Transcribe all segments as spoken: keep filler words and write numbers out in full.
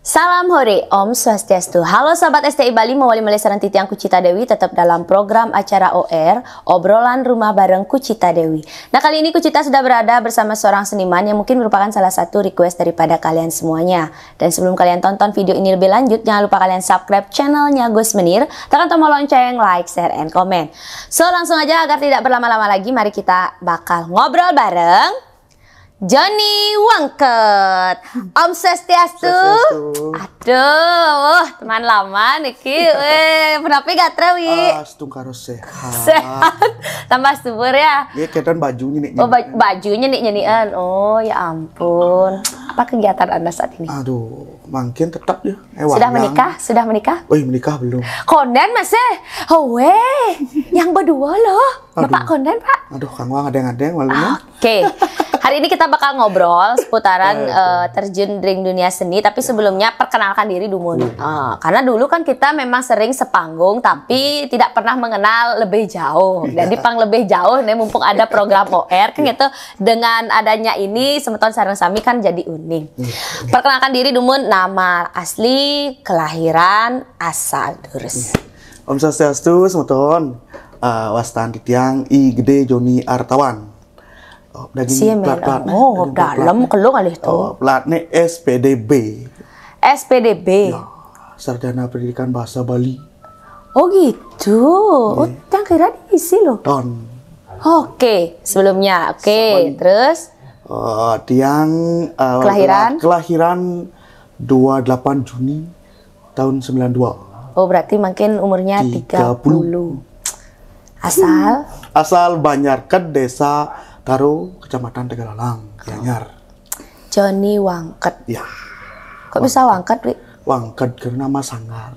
Salam hore, Om Swastiastu. Halo sahabat S T I Bali, mawali malih sareng titiang Kucita Dewi, tetap dalam program acara O R, Obrolan Rumah Bareng Kucita Dewi. Nah, kali ini Kucita sudah berada bersama seorang seniman yang mungkin merupakan salah satu request daripada kalian semuanya. Dan sebelum kalian tonton video ini lebih lanjut, jangan lupa kalian subscribe channelnya Gus Menir, tekan tombol lonceng, like, share, and comment. So, langsung aja agar tidak berlama-lama lagi, mari kita bakal ngobrol bareng Joni Wangket. Om Swastiastu. Swastiastu. Aduh, teman lama niki. Weh, kenapa gatra, Wi? Ah, setungkara sehat. Sehat. Tambah subur ya. Ya, ketan bajunya nih. Oh, ba- bajunya nih nyanyian. Oh, ya ampun. Apa kegiatan Anda saat ini? Aduh, mungkin tetap ya. Eh, Sudah wayang. Menikah? Sudah menikah? Wih, menikah belum. Konden masih? Oh, weh. Yang berdua loh. Bapak Aduh. Konden, Pak? Aduh, Kang Wang ada yang ada yang malunya. Oke, hari ini kita bakal ngobrol seputaran eh, terjun ring dunia seni. Tapi sebelumnya perkenalkan diri dulu. Ah, karena dulu kan kita memang sering sepanggung, tapi tidak pernah mengenal lebih jauh. Jadi pang lebih jauh nih, mumpung ada program O R kan gitu, dengan adanya ini semeton sareng sami kan jadi uning. Perkenalkan diri dulu, nama asli, kelahiran, asal, terus. Om Swastiastu, semeton. Ah, wastan titiang I Gede Joni Artawan. Oh, daging Sih, men. plat-plat, Oh, daging plat-plat. Dalam kelung alih tuh. Oh, plat nih S P D B. S P D B. Ya, Sarjana Pendidikan Bahasa Bali. Oh gitu. Oh, yang kira diisi loh. Ton. Oke, sebelumnya. Oke, terus Eh, tiang eh, Kelahiran? Kelahiran dua puluh delapan Juni tahun sembilan dua. Oh, berarti mungkin umurnya tiga puluh. Asal Asal Banjarked, Desa Taro, Kecamatan Tegalalang, Gianyar. Joni Wangket. Ya. Kok bisa Wangket, Wi? Wangket karena nama sangar.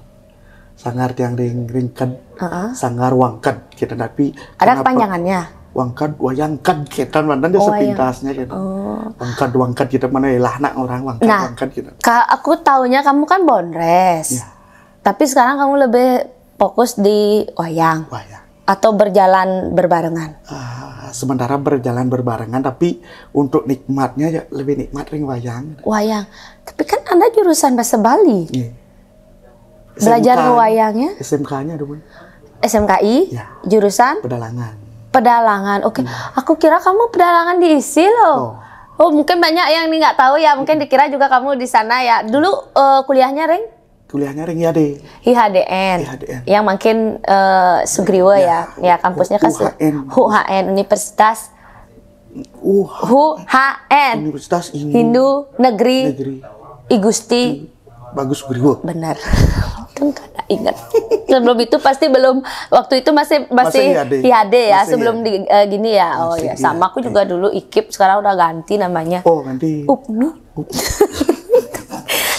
Sangar tiang ring ringked. Heeh. Sangar Wangket kita, tapi Ada kenapa kepanjangannya? Wangket, wayangked kita, mantan dia Oh, wayang. Sepintasnya gitu. Wangket, Wangket kita mana ya lah anak orang Wangket, Nah, Wangket kita. Ka- aku taunya kamu kan bondres. Ya. Tapi sekarang kamu lebih fokus di wayang Wayang. Atau berjalan berbarengan? Ah, sementara berjalan berbarengan, tapi untuk nikmatnya ya lebih nikmat ring wayang. Wayang. Tapi kan Anda jurusan bahasa Bali. Iya. Belajar S M K, wayangnya? S M K-nya dulu. S M K I, Ya. Jurusan Pedalangan. Pedalangan. Oke, aku kira kamu pedalangan di isi loh. Oh, mungkin banyak yang nih nggak tahu ya, mungkin dikira juga kamu di sana ya. Dulu eh, kuliahnya ring Kuliahnya ring I H D. I H D N. I H D N. Yang makin eh, Sugriwa ya. Ya, kampusnya kan U H N. U H N, Universitas Uh, U H N. Universitas Hindu, Hindu Negeri Negeri I Gusti. Bagus Guru. Benar. Kan kada ingat. Sebelum itu pasti belum, waktu itu masih masih Masih I H D. I H D ya, Masih sebelum I H D. di eh, gini ya. Oh Masih ya, I H D. Sama aku juga dulu I K I P, sekarang udah ganti namanya. Oh, nanti. UPMI.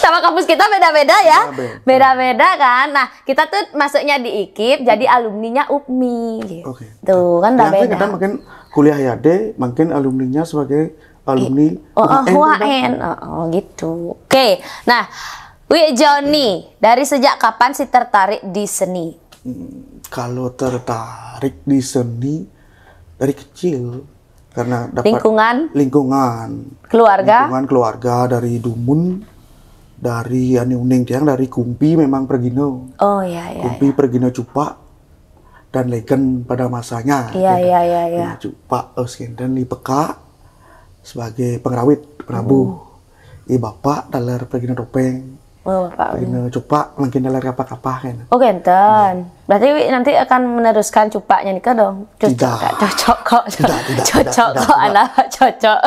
Sama kampus kita beda-beda ya. Beda-beda. Beda-beda kan. Nah, kita tuh masuknya di I K I P, jadi alumninya UPMI gitu. Oke. Tuh, kan udah Yang beda. Kita makin kuliah I H D, makin alumninya sebagai alumni Oh, oh, U H N. U H N. Oh, oh, gitu. Oke. Nah, Wi Joni, dari sejak kapan sih tertarik di seni? Hmm, kalau tertarik di seni dari kecil karena dapat Lingkungan, lingkungan, keluarga? Lingkungan keluarga dari dumun, dari ani uning tiang, dari kumpi memang pergino. Oh ya ya. Kumpi pergino cupak dan legen pada masanya. Iya Gitu. iya iya iya. Pergino cupak, eh, sekenten di peka sebagai pengrawit penabuh. Hmm. I bapak taler pergino topeng. Oh, Bapak. Pergino cupak mungkin taler kapah-kapah kan. Oh, genten. Berarti Wi nanti akan meneruskan cupaknya nih dong. Cocok Tidak. Kak? Cocok kok. Tidak, tidak, Cocok tidak, kok tidak. Anak cocok.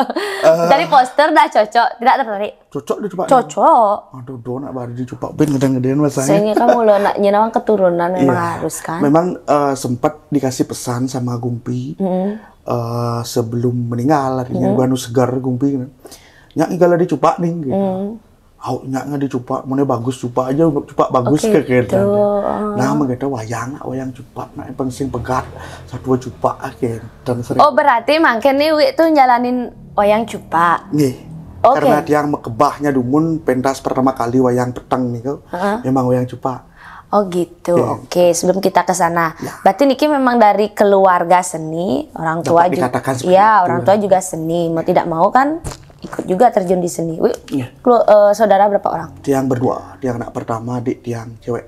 Dari poster dah cocok. Tidak tertarik. Cocok di cupak. Cocok. Aduh, doa nak baru di cupak ben gede-gedean masanya. Saya kamu lo nak nyinawang keturunan memang Iya. Harus kan. Memang eh, sempat dikasih pesan sama Gumpi eh, sebelum meninggal, artinya gua anu segar Gumpi. Nyak, kalau di cupak nih gitu. Au, nyak nggak di cupak, mana bagus cupak aja, cupak bagus Oke, ke keren. tuh. Nah, mengeta wayang, wayang cupak, nah yang sing pegat satu cupak akhir dan sering. Oh, berarti mangkin nih Wi tuh jalanin wayang cupak. Nih, Oke. Karena tiang mekebahnya dumun pentas pertama kali wayang peteng nih kau, memang wayang cupak. Oh gitu. Iya. Oke, sebelum kita ke sana. Ya. Berarti niki memang dari keluarga seni, orang tua Dapat juga. Dikatakan seperti Iya, itu. Orang tua juga seni. Mau tidak mau kan Ikut juga terjun di seni. Wih, Iya. kelu- eh, saudara berapa orang? Tiang berdua, tiang anak pertama, adik tiang cewek.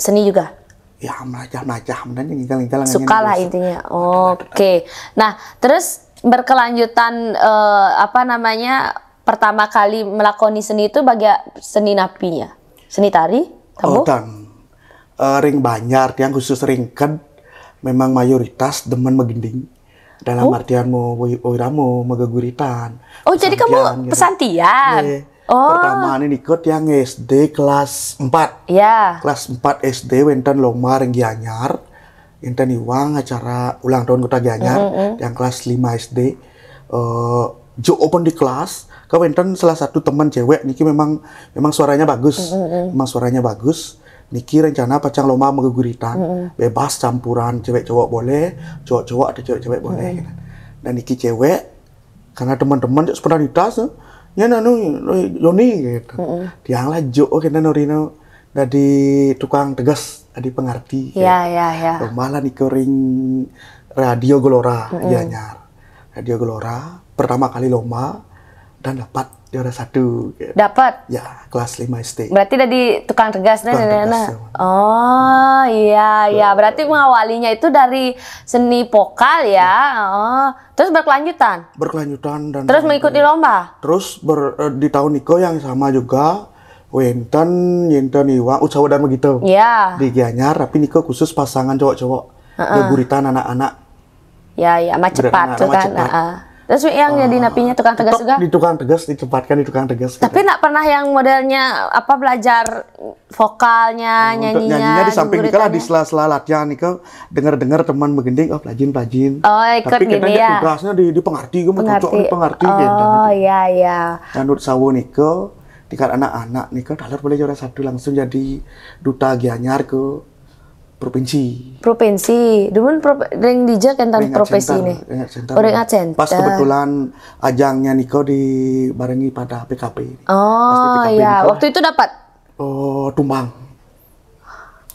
Seni juga. Ya melajah-melajah, kemudian ngigal-ngigal. Suka lah intinya. Oke. Nah, terus berkelanjutan eh, apa namanya pertama kali melakoni seni itu bagi seni napinya? Seni tari? Oh, Tabuh? Dan eh, ring Banjar, tiang khusus ring Ked, memang mayoritas demen megending. Dalam artian mau woi- oiramo megeguritan. Oh, jadi kamu Pesantian gitu. Pesantian? Iya. Oh. Pertama ini ikut yang S D kelas empat. Ya. Kelas empat S D wenten lomba ring Gianyar. Wenten iwang acara ulang tahun Kota Gianyar yang kelas lima S D. Eh, jo open di kelas, ke wenten salah satu teman cewek niki memang memang suaranya bagus. Memang suaranya bagus. Niki rencana pacang lomba megeguritan, bebas campuran cewek cowok boleh, cowok cowok atau cewek cewek boleh. Dan niki cewek karena teman-teman cok spontanitas, eh, nya nanu Yoni gitu. Tiang lah jo kita norino dari tukang tegas, adi pengerti. Ya, ya, ya. Lomba lah niko ring Radio Gelora Gianyar. Radio Gelora pertama kali lomba dan dapat juara satu gitu. Dapat. Ya, kelas lima S D. Berarti dari tukang tegas, nah, Tukang nah, tegas, nah. ya. Oh, iya, iya. Berarti mengawalinya itu dari seni vokal ya. Oh. Terus berkelanjutan. Berkelanjutan dan Terus mengikuti lomba. Terus ber- eh, di tahun niko yang sama juga wenten wenten iwang Utsawa Dharma gitu. Ya. Di Gianyar, tapi niko khusus pasangan cowok-cowok. Geguritan anak-anak. Ya, ya, amat cepat Gerakan tuh amat kan. Cepat. Heeh. Terus yang jadi napinya tukang tegas Tetap juga. Di tukang tegas, ditempatkan di tukang tegas. Tapi nak pernah yang modelnya apa belajar vokalnya, Untuk nyanyinya, nyanyinya di samping niko lah di gurita-gurita. Sela-sela latihan niko denger-denger teman megending, oh pelajin pelajin. Oh, ikut Tapi gini kita ya. Tugasnya di, dipengerti, gue mau Pengerti. Cocok dipengerti gitu. Oh, iya, iya. Menurut sawo niko tingkat anak-anak niko taler boleh juara satu langsung jadi duta Gianyar ke provinsi. Provinsi. Dumun pro, ring dija kan Ring Art provinsi Center, nih. Ring Art Center. Oh, Ring Art Center. Pas kebetulan ajangnya niko dibarengi pada P K P. Oh, Pas di P K P iya. niko. Waktu itu dapat Oh, tumbang.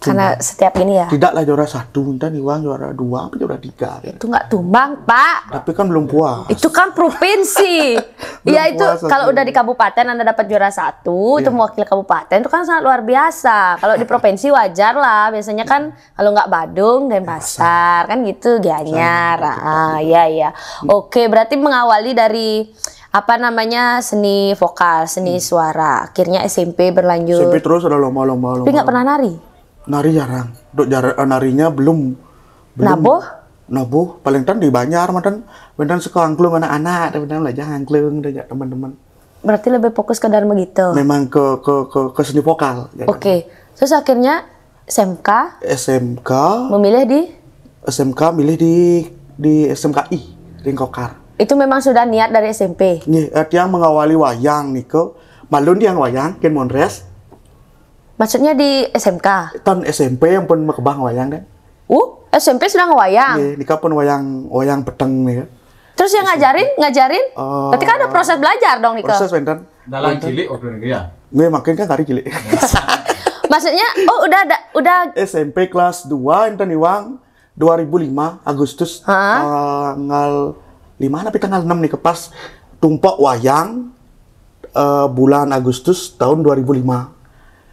karena setiap ini ya. Tidak lah juara satu, entar iwang juara dua, apa juara tiga. Itu nggak tumbang, Pak. Tapi kan belum puas. Itu kan provinsi. Iya, itu puas kalau aku. Udah di kabupaten Anda dapat juara satu, itu Iya. mewakili kabupaten, itu kan sangat luar biasa. Kalau di provinsi wajar lah, biasanya kan kalau nggak Badung, Denpasar, kan gitu, Gianyar. Ah, iya, iya. Oke, berarti mengawali dari apa namanya seni vokal, seni suara. Akhirnya S M P berlanjut. S M P terus ada lomba-lomba. Tapi nggak pernah nari. Nari jarang. Dok jarang eh, narinya belum. Belum. Nabuh? Nabuh paling tan di Banjar mantan mantan sekolah angklung anak-anak, dan mantan belajar angklung dan teman-teman. Berarti lebih fokus ke Dharma gitu. Memang ke ke ke, ke seni vokal. Jadi. Oke. Terus akhirnya S M K S M K, memilih di S M K milih di di S M K I Ringkokar. Itu memang sudah niat dari S M P. Nih, eh, tiang mengawali wayang niko, malun tiang wayang, ken Monres. Maksudnya di S M K. Tan S M P yang pun mekebang wayang deh. Uh, S M P sudah ngewayang. Nih, nika pun wayang wayang peteng nih. Terus yang ngajarin, ngajarin? Oh. Berarti kan ada proses belajar dong, Niko. Proses wenten. Dalam cilik waktu itu ya. Nih makin kan kari cilik. Maksudnya, oh udah ada, udah S M P kelas dua enten iwang dua ribu lima Agustus Hah? tanggal lima tapi tanggal enam nih kepas tumpok wayang eh, bulan Agustus tahun dua ribu lima.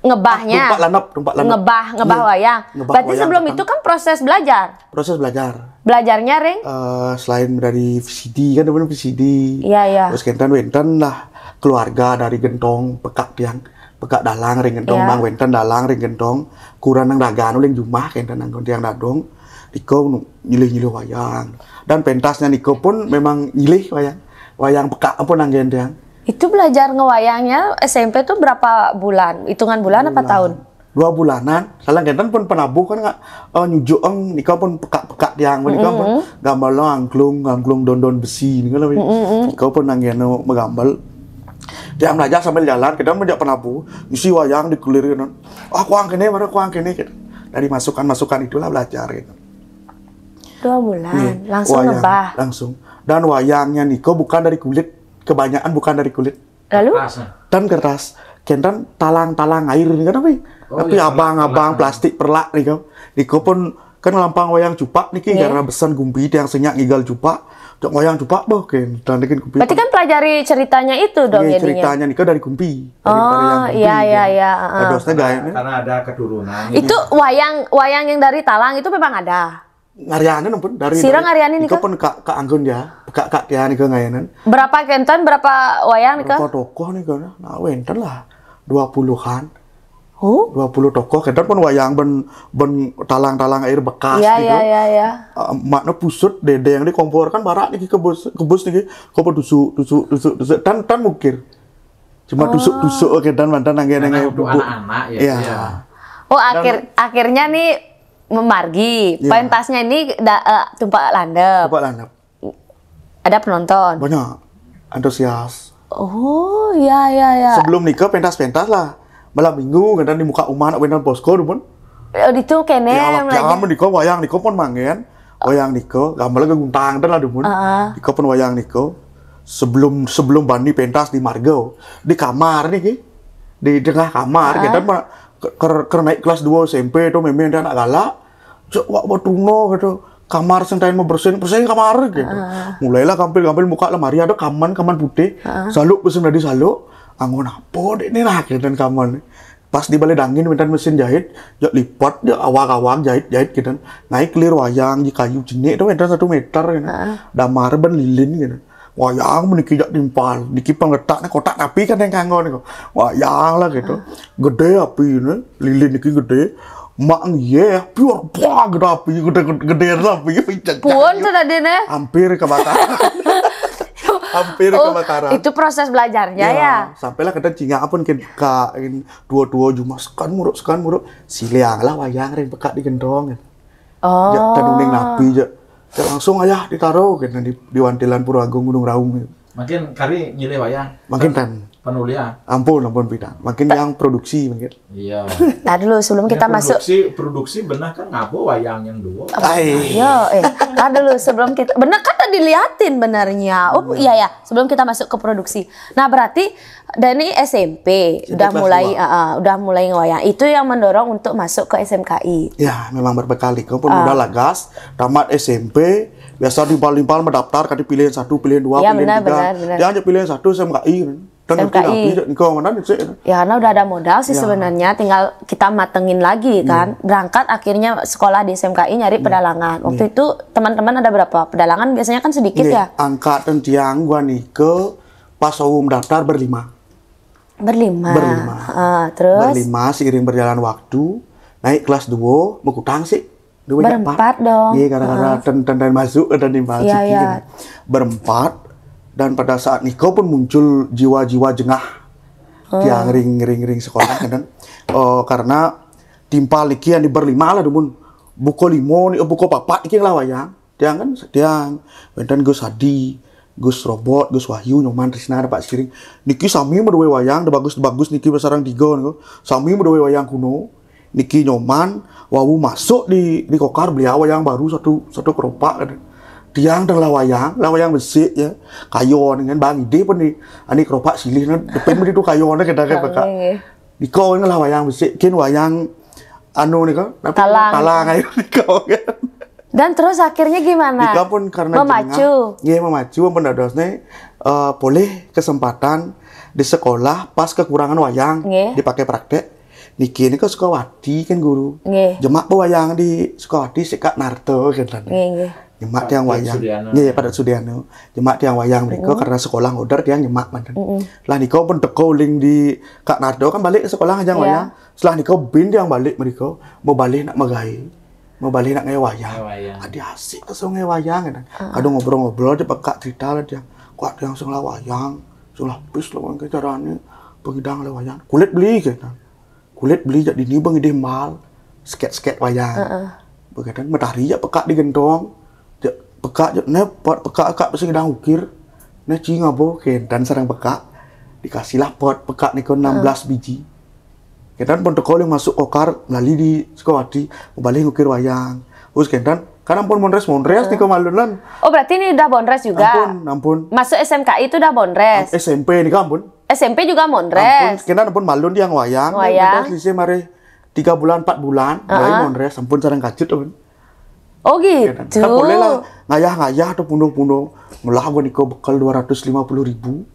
ngebahnya. Tumpak lanap, tumpak lanap. Ngebah, ngebah Iya. wayang. Ngebah Berarti wayang sebelum peteng. Itu kan proses belajar. Proses belajar. Belajarnya ring Eh, selain dari V C D kan ada V C D. Iya, iya. Terus kenten wenten lah keluarga dari Gentong, pekak tiang, pekak dalang ring Gentong, Iya. bang wenten dalang ring Gentong, kurang nang dagang uling jumah kenten nang tiang dadong. Iko nu- nyilih-nyilih wayang. Dan pentasnya niko pun memang nyilih wayang. Wayang pekak apa nang tiang. Itu belajar ngewayangnya S M P tuh berapa bulan? Hitungan bulan apa tahun? Dua bulanan, salah kenten pun penabuh kan nggak eh, nyujuk eng niko pun pekak-pekak tiang pun niko pun gambar lo angklung angklung don-don besi niko lebih niko pun nang keno megambar. Tiang belajar sambil jalan, kita menjak penabuh, isi wayang di kulir gitu. Ah, kuang kene, mana kuang kene gitu. Dari masukan-masukan itulah belajar gitu. Dua bulan, Nih, langsung wayang, ngebah. Langsung. Dan wayangnya niko bukan dari kulit, kebanyakan bukan dari kulit. Lalu Kertas. Dan kertas, kenten talang-talang air nih kan apa? Oh, Tapi iya, abang-abang talang-talang. Plastik perlak nih kan. Niko pun kan lampang wayang cupak niki Iya. Karena besan gumpi tiang senyak ngigal cupak. Cok wayang cupak boh, ken. Dan ken kumpi. Berarti kan pelajari ceritanya itu dong Iya, jadinya. Ceritanya nih dari kumpi. Dari Oh, tarian kumpi, iya, iya, kan. Iya. Heeh. Dadosnya gaya nih. Karena ada keturunan. Itu wayang wayang yang dari Talang itu memang ada. Ngarianin ampun dari Sira dari- ngarianin Iko nih, pun kak kak anggun ya. Kak kak Tia nih ngayanan. Berapa kenton, berapa wayang nih? Berapa tokoh nih kan? Nah, wenten lah dua puluhan. Oh, Dua puluh tokoh, kadang pun wayang ben ben talang-talang air bekas iya, gitu. Iya, iya, iya. Eh, makna pusut dedeng di kompor kan barak nih kebus kebus nih kau tusuk tusuk tusuk tusuk tan tan mukir. Cuma tusuk tusuk kadang mantan nangge Karena nangge untuk bubuk. Anak-anak ya. Iya. Iya. Oh, akhir akhirnya nih memargi. Iya. Pentasnya ini da, eh, tumpak landep. Coba lah, Nap. Ada penonton. Banyak antusias. Oh, ya, ya, ya. Sebelum nikah pentas-pentas lah. Malam minggu kadang di muka rumah nak wenten posko dulu pun. Oh, itu kene Ya, lagi. Jangan nikah wayang nikah pun mangen. Wayang nikah, gambar lagi guntang dan lah dulu pun. Heeh. Nikah pun wayang nikah. Sebelum sebelum bani pentas di marga, di kamar nih ki. Di tengah kamar, kita mah ke, ke, ke naik kelas dua S M P itu memang dia anak galak. Cok wak batuna gitu. Kamar sing tain mau bersihin, bersihin kamar gitu. Mulailah kampil-kampil muka lemari ada kaman kaman putih. Saluk bersihin dari saluk. Anggun apa dek ni lah gitu kaman. Pas di balai dangin minta mesin jahit, jok lipat, jok awak-awak jahit-jahit gitu. Naik kelir wayang di kayu jenik tu minta satu meter gitu. Damar ben lilin gitu. Wayang meniki jak timpal, niki pengletak ni kotak tapi kan yang kanggo ni. Wayang lah gitu. Gede api ni, lilin niki gede. Mak ngiye, piur, wah gede api, gede gede, gede api. Puan tu tadi nih. Hampir kebakaran. Hampir Oh, kebakaran. Itu proses belajarnya ya. Sampailah kita cingak apa ke kak tua-tua jumas kan muruk sekan muruk. Siliang lah wayang ring pekak di gendong. Oh. Jak taduning napi jak. Jak langsung ayah ditaruh gitu di, di Wantilan Pura Agung Gunung Raung gitu. Makin kari nyilih wayang. Makin tan. Penulian. Ampun, ampun pidan. Makin yang produksi mungkin. Iya. Nah dulu sebelum kita Ya, masuk produksi, produksi benar kan ngapa wayang yang dua? Ai. Yo, eh, tar dulu sebelum kita benar kan tadi liatin benernya. Oh iya ya, sebelum kita masuk ke produksi. Nah, berarti dari S M P S M P udah kelas mulai dua. eh, eh, udah mulai ngoyang. Itu yang mendorong untuk masuk ke S M K I. Ya, memang berbekal itu pun udah lagas, tamat S M P, biasa timpal-timpal mendaftar kadi pilihan satu, pilihan dua, Ya, pilihan benar, tiga. benar, benar. Dia hanya pilihan satu S M K I. Dan S M K I. Tapi niko mana sih? Ya karena udah ada modal sih sebenarnya, tinggal kita matengin lagi kan. Berangkat akhirnya sekolah di S M K I nyari pedalangan. Waktu itu teman-teman ada berapa? Pedalangan biasanya kan sedikit ya. Angkat dan tiang gua niko pas umum daftar berlima. Berlima. Berlima. Ah, terus Berlima seiring berjalan waktu, naik kelas dua, berkutang sih. Dua Berempat dong. Iya, gara-gara dan dan dan masuk dan timbal Iya, siki iya. Kan. Berempat dan pada saat niko pun muncul jiwa-jiwa jengah tiang ring ring ring sekolah kan. Oh, karena timpal niki yang di berlima lah dumun. Buko limo ni, oh, buko papat niki lah wayang. Tiang kan tiang wenten Gus Hadi, Gus Robot, Gus Wahyu, Nyoman Trisna ada Pak Siring. Niki sami meduwe wayang, da bagus-bagus niki besarang tiga niko. Sami meduwe wayang kuno. Niki Nyoman wau masuk di di kokar beliau wayang baru satu satu keropak kan. Tiang teng lah wayang, lah wayang besik ya. Kayo dengan bang ide pun ni ani keropak silih ni depan beri tu kayo ni kita kan pekak. Nggih. Niko kan lah wayang besik, kin wayang anu niko, tapi Talang. Talang ayo niko kan. Dan terus akhirnya gimana? Niko pun karena Memacu. Nggih, memacu pun dados ni eh, polih kesempatan di sekolah pas kekurangan wayang Nggih. Dipakai praktek. Niki ni ke Sukawati kan guru. Nggih. Jemak wayang di Sukawati si Kak Narto kan. Nggih, nggih. Nyemak tiang wayang. Sudiano. Nggih, pada Sudiano. Nyemak tiang wayang mereka karena sekolah order tiang nyemak manten. Lah niko pun teko uling di Kak Nardo kan balik ke sekolah aja Iya. wayang. Setelah niko bin tiang balik mereka mau balik nak megai. Mau balik nak ngai wayang. Ngai wayang. Adi asik langsung ngai wayang kan. Kadang ngobrol-ngobrol aja pekak cerita lah tiang. Kuat tiang sing lah wayang, sing lah pis lah wayang carane pengidang lah wayang. Kulit beli kan. Kulit beli jak dini bang idih mal. Sket-sket wayang. Begadang matahari jak pekak di gentong. Jak pekak jak ne pot pekak kak besi gedang ukir. Ne cing apa kentan sarang pekak. Dikasihlah pot pekak niko enam belas biji. Kentan pun teko yang masuk kokar melalui di Sukawati. Balik ngukir wayang. Terus kentan kan ampun mondres-mondres niko malun lan. Oh, berarti ini udah bondres juga. Ampun, ampun. Masuk S M K I itu udah bondres. S M P niko ampun. S M P juga Ampun, mondres. Kentan ampun malun tiang wayang. Wayang. Terus selisih mari tiga bulan, empat bulan, mulai mondres, ampun sarang kacut ampun. Oh gitu. Kan boleh lah ngayah-ngayah tuh punduh-punduh. Melah gua niko bekal dua ratus lima puluh ribu.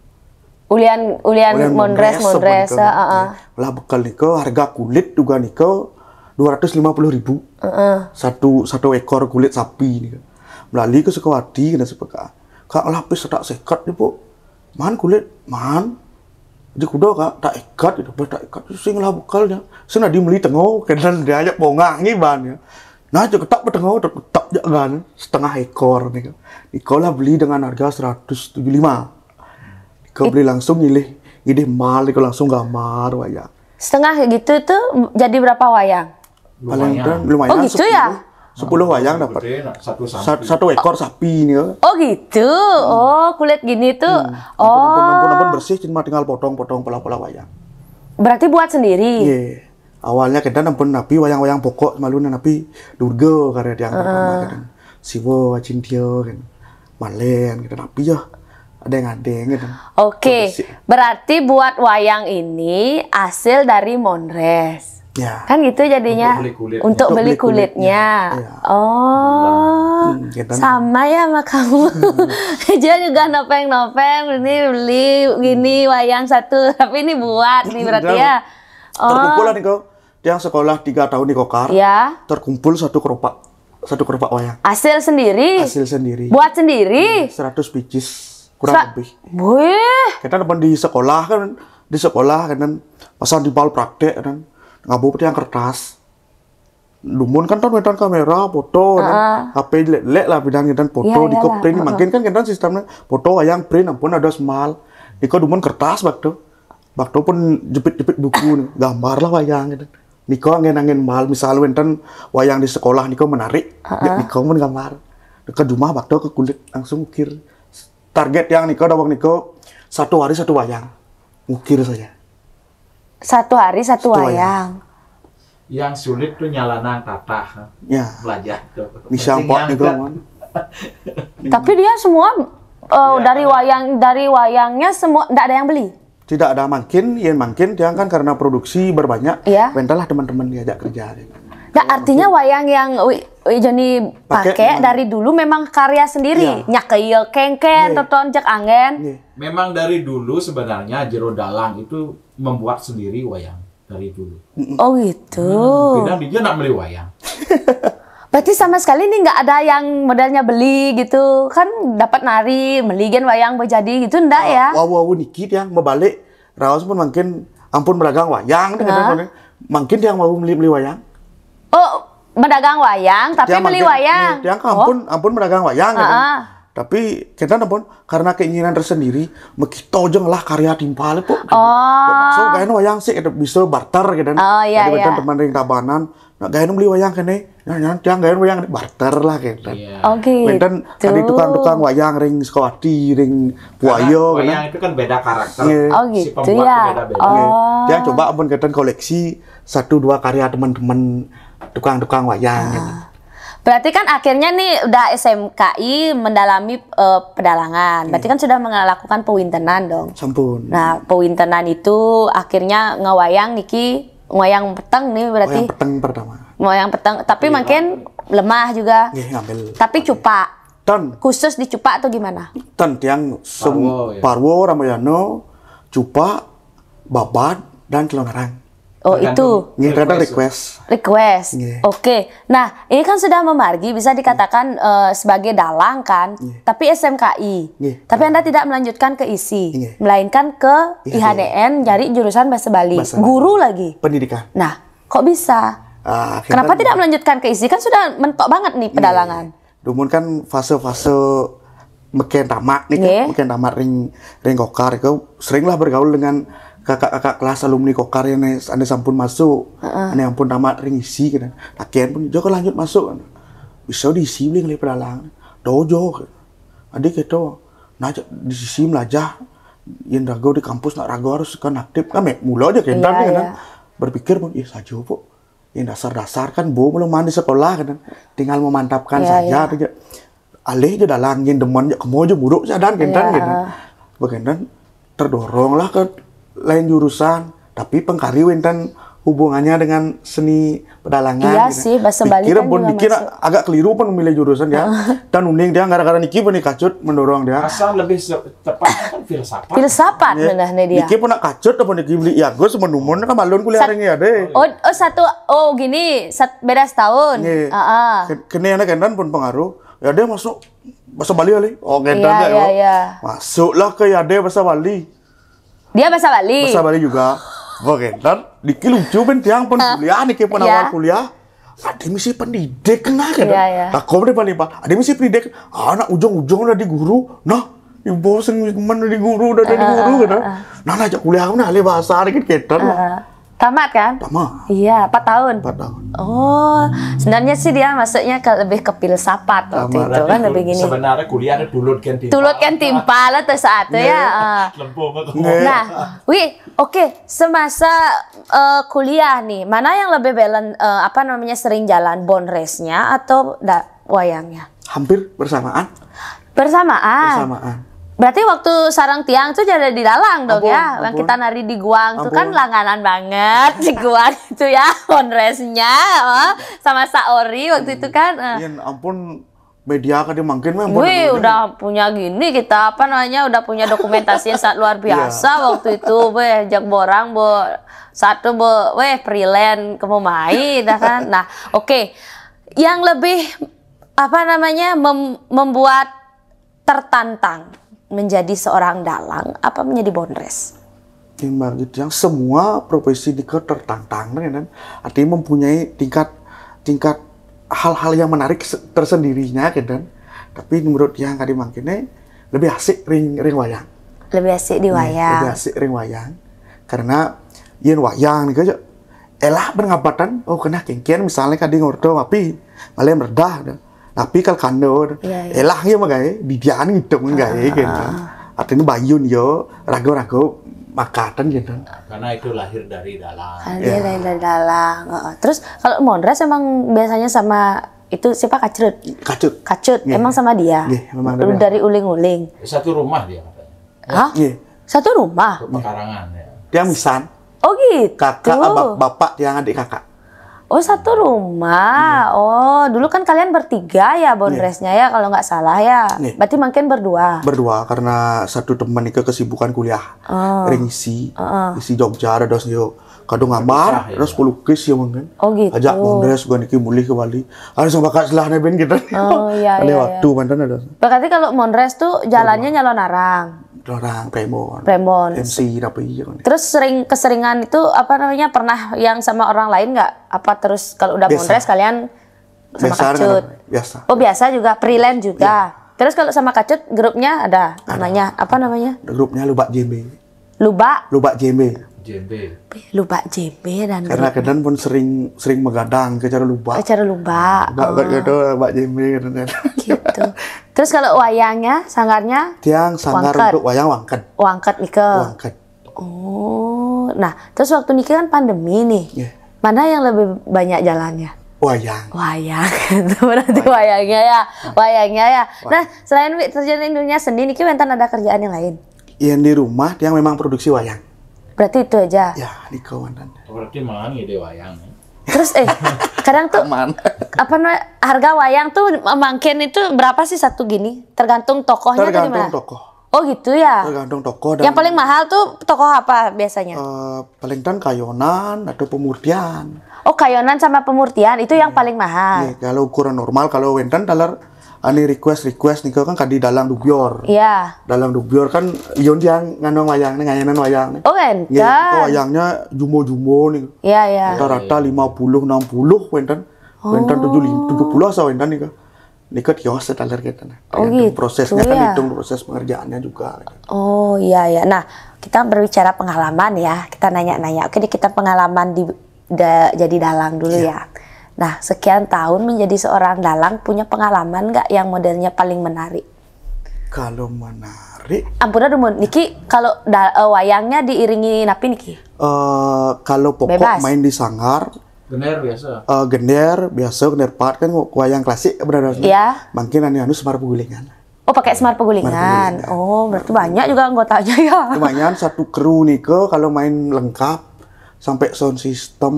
Ulian ulian mondres mondres, heeh. Lah bekal niko harga kulit juga niko dua ratus lima puluh ribu. Heeh. Satu satu ekor kulit sapi nih. Melali ke Sukawati kena sepeka. Kak lapis tak sekat nih, Bu. Man kulit, man. Di kuda kak tak ikat itu, tak ikat sing lah bekalnya. Sing adi meli tengok kedan dia ajak bongah ngiban ya. Nah, cek tak bertengok tak tak jak kan setengah ekor nih kan. Iko lah beli dengan harga seratus tujuh lima. Iko beli langsung ngilih ngidih mal, iko langsung gambar wayang. Setengah gitu tuh jadi berapa wayang? Paling lumayan. Oh gitu ya? Sepuluh wayang dapat. Satu, satu ekor sapi nih. Oh gitu. Oh, kulit gini tuh. Hmm. Oh. Ampun, ampun, ampun, bersih, cuma tinggal potong-potong pola-pola wayang. Berarti buat sendiri? Iya. Awalnya kita nampun napi wayang-wayang pokok semalunya napi Durga karya tiang pertama kan. Siwa, Cintia kan. Malen kita napi ya. Ada yang ada gitu. Oke, berarti buat wayang ini hasil dari mondres. Ya. Kan gitu jadinya. Untuk beli kulit. Untuk beli kulitnya. Ya. Oh. Hmm, gitu. Sama ya sama kamu. Dia juga nopeng-nopeng, ini beli gini wayang satu, tapi ini buat nih berarti ya. Oh. Terkumpul lah nih kau. Yang sekolah tiga tahun di Kokar. Ya. Terkumpul satu keropak, satu keropak wayang. Hasil sendiri. Hasil sendiri. Buat sendiri. Seratus picis kurang lebih. Wih. Kita depan di sekolah kan, di sekolah kan pasang di bal praktek kan, ngabu peti yang kertas. Dumun kan tahun wetan kamera, foto, kan. H P lek lah bidang dan foto di print. Makin kan kan sistemnya foto wayang print ampun ada semal. Iko dumun kertas waktu. Waktu pun jepit-jepit buku nih, gambar lah wayang gitu. Niko angin-angin mal, misal wenten wayang di sekolah niko menarik, niko pun gambar. Ke rumah waktu ke kulit langsung ukir. Target yang niko dawang niko satu hari satu wayang. Ukir saja. Satu hari satu wayang. Yang sulit tuh nyalanang tatah. Ya. Belajar tuh. Bisa empat niko. Tapi dia semua uh, dari wayang dari wayangnya semua ndak ada yang beli. Tidak ada mangkin, yen mangkin tiang kan karena produksi berbanyak, ya. Bentalah teman-teman diajak kerja. Nah, artinya wayang yang Wi, Wi Joni pakai dari dulu memang karya sendiri. Ya. Nyak iya kengken, toton jak angen. Ya. Memang dari dulu sebenarnya Jero Dalang itu membuat sendiri wayang dari dulu. Oh gitu. Pindah dia nak beli wayang. Berarti sama sekali nih nggak ada yang modalnya beli gitu. Kan dapat nari, beli gen wayang bejadi gitu ndak ya? Wawu-wawu niki yang membalik raos pun mungkin ampun berdagang wayang deh, nah. Mungkin yang mau beli-beli wayang. Oh, berdagang wayang tapi beli wayang. Yang ampun ampun berdagang wayang gitu. Tapi kita pun karena keinginan tersendiri, mekito jeng lah karya timpal itu. Oh. So, gaen wayang sih kita bisa barter gitu. Oh iya. Ada iya. Teman ring Tabanan, nak gaen beli wayang kene, nah, nah, tiang gaen wayang barter lah gitu. Iya. Oke. Wenten tadi tukang-tukang wayang ring Sukawati, ring Buaya. Wayang itu kan beda karakter. Iya. Oh gitu si ya. Beda-beda. Oh. Tiang coba pun kita koleksi satu dua karya teman-teman tukang-tukang wayang. Ah. Gitu. Berarti kan akhirnya nih udah S M K I mendalami uh, pedalangan. Berarti kan sudah melakukan pewintenan dong. Sampun. Nah, pewintenan itu akhirnya ngewayang niki ngewayang peteng nih berarti. Ngewayang peteng pertama. Ngewayang peteng, tapi makin lemah juga. Nggih, ngambil. Tapi cupak. Ten. Khusus di cupak atau gimana? Ten tiang Parwo, Parwo Ramayana, cupak, babad dan celonarang. Oh, itu. Nggih, kadang request. Request. Oke. Nah, ini kan sudah memargi bisa dikatakan uh, sebagai dalang kan, tapi S M K I. Tapi Anda tidak melanjutkan ke isi, melainkan ke I H D N, jadi jurusan bahasa Bali. Guru lagi. Pendidikan. Nah, kok bisa? Kenapa tidak melanjutkan ke isi? Kan sudah mentok banget nih pedalangan. Dumun kan fase-fase meken tamat nih kan, meken tamat ring ring Kokar itu sering lah bergaul dengan kakak-kakak kelas alumni Kokar yang ane sampun masuk, ane ampun tamat ring isi kan. Lakian pun juga lanjut masuk kan. Bisa diisi beli ngelih pedalang. Dojo. Adik itu nah di sisi melajah yang ragu di kampus nak ragu harus kan aktif kan mula aja kentan kan. Berpikir pun ih saja kok. Yang dasar-dasar kan bu belum mandi sekolah kan, tinggal memantapkan saja tuh. Alih aja dalang yang demen aja kemo aja buruk aja dan kentan gitu. Bekentan terdorong lah ke lain jurusan. Tapi pengkari wénten hubungannya dengan seni pedalangan. Iya gitu. Sih, bahasa Bali pikir kan pun juga pikir masuk. Agak keliru pun memilih jurusan dia. Dan uning dia gara-gara niki pun kacut mendorong dia. Asal lebih se- tepatnya kan filsafat. Filsafat yeah. Benar nih dia. Niki pun nak kacut apa niki beli ya gue semenumun kan malun kuliah hari ini ya deh. Oh, oh satu oh gini sat, beda setahun. Yeah. Uh -uh. Kene anak pun pengaruh. Ya dia masuk bahasa Bali kali. Oh, ngentan iya, ya. Iya, iya. Masuklah ke Yade bahasa Bali. Dia bahasa Bali. Bahasa Bali juga. Wah, ngentan. Diki lucu ben tiang pun kuliah nih pun awal kuliah. Ada misi pendidik nah kan. Iya, iya. Aku udah paling pak. Ada misi pendidik. Anak ujung-ujung udah di guru. Nah, ibu sing mana di guru udah di guru kan. Nah, ajak kuliah aku nah ahli bahasa dikit ketan. Tamat kan? Tamat. Iya, empat tahun. Empat tahun. Oh, sebenarnya sih dia masuknya ke lebih ke filsafat waktu itu kan lebih gini. Sebenarnya kuliah ada tulut kan timpal. Tulut kan timpal atau saat itu ya. Nah, Wi, oke, semasa uh, kuliah nih, mana yang lebih balance uh, apa namanya sering jalan bond race-nya atau da wayangnya? Hampir bersamaan. Bersamaan. Bersamaan. Berarti waktu sarang tiang tuh jadi di dalang dong ampun, ya. Ampun. Yang kita nari di guang ampun. Tuh kan langganan banget di guang itu ya. Honresnya oh, sama Saori waktu itu kan. Uh. Iya, ampun media kan dia makin memang. Wih, udah punya gini kita apa namanya udah punya dokumentasi yang sangat luar iya. Biasa waktu itu, beh jak borang bo satu bo weh freelance kamu main dah kan. Nah, oke. Okay. Yang lebih apa namanya mem membuat tertantang menjadi seorang dalang apa menjadi bondres? Yang bagi yang semua profesi di tertantang kan artinya mempunyai tingkat tingkat hal-hal yang menarik tersendirinya kan. Tapi menurut yang tadi mangkene lebih asik ring ring wayang. Lebih asik di wayang. Ya, lebih asik ring wayang karena yen wayang nih aja elah berngapatan oh kena kengkian misalnya kadi ngorto api malah meredah. Tapi kalau kando, iya, iya. Elah ya magai, bidian gitu magai uh, gitu. Artinya bayun yo, ragu-ragu makatan gitu. Karena itu lahir dari dalang. Karena dia yeah. Lahir dari dalang. Uh, terus kalau Mondres emang biasanya sama itu siapa Kacut? Kacut. Kacut, yeah. Emang sama dia? Yeah, memang dari, dari uling-uling. Satu rumah dia katanya. Hah? Yeah. Satu rumah? Pekarangan ya. Dia misan. Oh gitu. Kakak, bap bapak, tiang adik kakak. Oh satu rumah. Iya. Oh dulu kan kalian bertiga ya bondresnya iya. Ya kalau nggak salah ya. Iya. Berarti makin berdua. Berdua karena satu teman itu kesibukan kuliah. Oh. Ring isi, uh -uh. Isi Jogja ada dos yo. Kadung gambar, ya. Terus pelukis ya mungkin. Oh gitu. Ajak bondres gua niki mulih ke Bali. Harus sama kak selah ben kita. Oh iya. Ada iya, waktu iya. Mantan ada. Berarti kalau Mondres tuh jalannya nyalon arang. Orang Premon. Premon. M C apa iya kan. Terus sering keseringan itu apa namanya pernah yang sama orang lain nggak? Apa terus kalau udah mondres kalian sama biasa kacut? Biasa. Oh biasa juga freelance juga. Ya. Terus kalau sama kacut grupnya ada, ada namanya apa namanya? Grupnya Lubak Jembe. Lubak. Lubak Jembe. Jembe. Lubak Jembe dan karena kadang pun sering sering menggadang ke cara lubak. Ke cara lubak. Lubak oh. Gitu, Lubak Jembe kadang. Gitu. Terus kalau wayangnya, sanggarnya? Tiang sanggar wangket. Untuk wayang wangket. Wangket nika. Wangket. Oh, nah terus waktu niki kan pandemi nih. Yeah. Mana yang lebih banyak jalannya? Wayang. Wayang. Berarti wayang. Wayangnya ya. Wayangnya ya. Wah. Nah, selain terjun dunia seni niki wénten ada kerjaan yang lain? Yang di rumah dia memang produksi wayang. Berarti itu aja. Ya, di kawanan. Berarti mangan gitu wayang. Terus eh kadang tuh Aman. Apa namanya harga wayang tuh mangkin itu berapa sih satu gini? Tergantung tokohnya. Tergantung tokoh. Oh gitu ya. Tergantung tokoh. Dan yang paling mahal tuh tokoh apa biasanya? Uh, paling tan kayonan atau pemurtian. Oh kayonan sama pemurtian itu yang yeah. Paling mahal. Yeah, kalau ukuran normal kalau wénten taler ane request request nih kan kadi dalang dubior. Iya. Dalang dubior kan ion dia nganu wayang nih ngayanan wayang nih. Oh kan. Iya. Wayangnya jumo-jumo nih. Iya iya. Rata-rata lima puluh enam puluh wénten. Wénten tujuh tujuh puluh asa wénten nih kan. Nika kios taler kita nah. Oh gitu. Prosesnya kan hitung proses pengerjaannya juga. Oh iya iya. Nah kita berbicara pengalaman ya. Kita nanya-nanya. Oke kita pengalaman di da, jadi dalang dulu ya. Ya. Nah, sekian tahun menjadi seorang dalang punya pengalaman nggak yang modelnya paling menarik? Kalau menarik. Ampun aduh mun, niki kalau da, uh, wayangnya diiringi napi niki? Uh, kalau pokok Bebas. Main di sanggar. Gender biasa. Uh, gender biasa gender part kan wayang klasik benar. Iya. Mungkin anu anu semar pegulingan. Oh pakai semar pegulingan. Oh berarti banyak juga anggotanya ya. Lumayan satu kru nih ke kalau main lengkap sampai sound system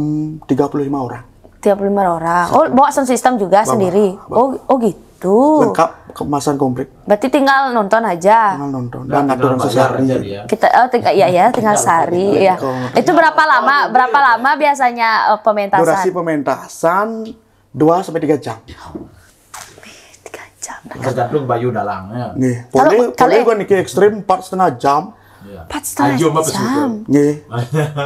tiga puluh lima orang. Tiga puluh lima orang. Oh, bawa sound system juga sendiri. Oh, oh gitu. Lengkap, kemasan komplit. Berarti tinggal nonton aja. Tinggal nonton dan ngatur Tinggal bayar sehari. Aja dia. Kita oh, ting- ya ya tinggal sehari ya. Itu berapa lama berapa lama biasanya eh, pementasan? Durasi pementasan dua sampai tiga jam. Tiga jam. Tergantung bayu dalangnya. Nggih, boleh kalau- boleh kan niki ekstrim empat setengah jam. Empat setengah Ayo, Mbak, jam. Nggih.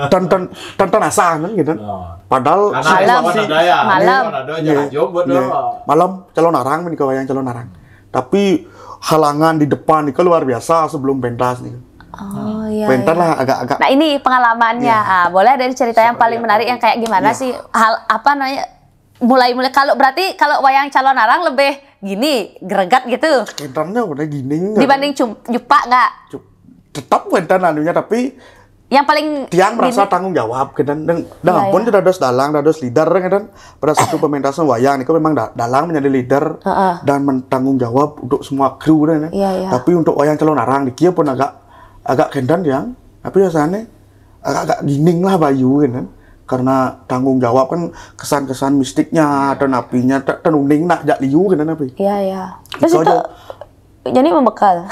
Ten ten ten ten asah kan gitu. Oh. Padahal Karena Malam. Malam ada ya. Malam. Malam ada aja. Nggih. Ayo, Mbak, Nggih. dah. Malam calon arang menika wayang calon arang. Tapi halangan di depan itu luar biasa sebelum pentas nih. Oh iya. Pentas Iya. Lah agak-agak Nah ini pengalamannya, ah, boleh ada cerita yang paling menarik yang kayak gimana sih hal apa namanya mulai mulai kalau berarti kalau wayang calon arang lebih gini greget gitu kentannya udah gini. Dibanding cum- jupak nggak? Tetap wenten anunya tapi Yang paling tiang merasa gini- tanggung jawab kan dan dan Iya, ampun iya. Tidak ada dalang, tidak ada leader kan dan pada satu pementasan wayang itu memang da- dalang menjadi leader Heeh. Dan bertanggung jawab untuk semua kru kan. Iya, iya. Tapi untuk wayang calon arang di kia pun agak agak kendan yang tapi biasanya agak-agak gining lah bayu kan. Karena tanggung jawab kan kesan-kesan mistiknya atau napinya te- tenuning nak jak liu kan tapi. Iya iya. Terus Itu itu aja. Jadi membekal.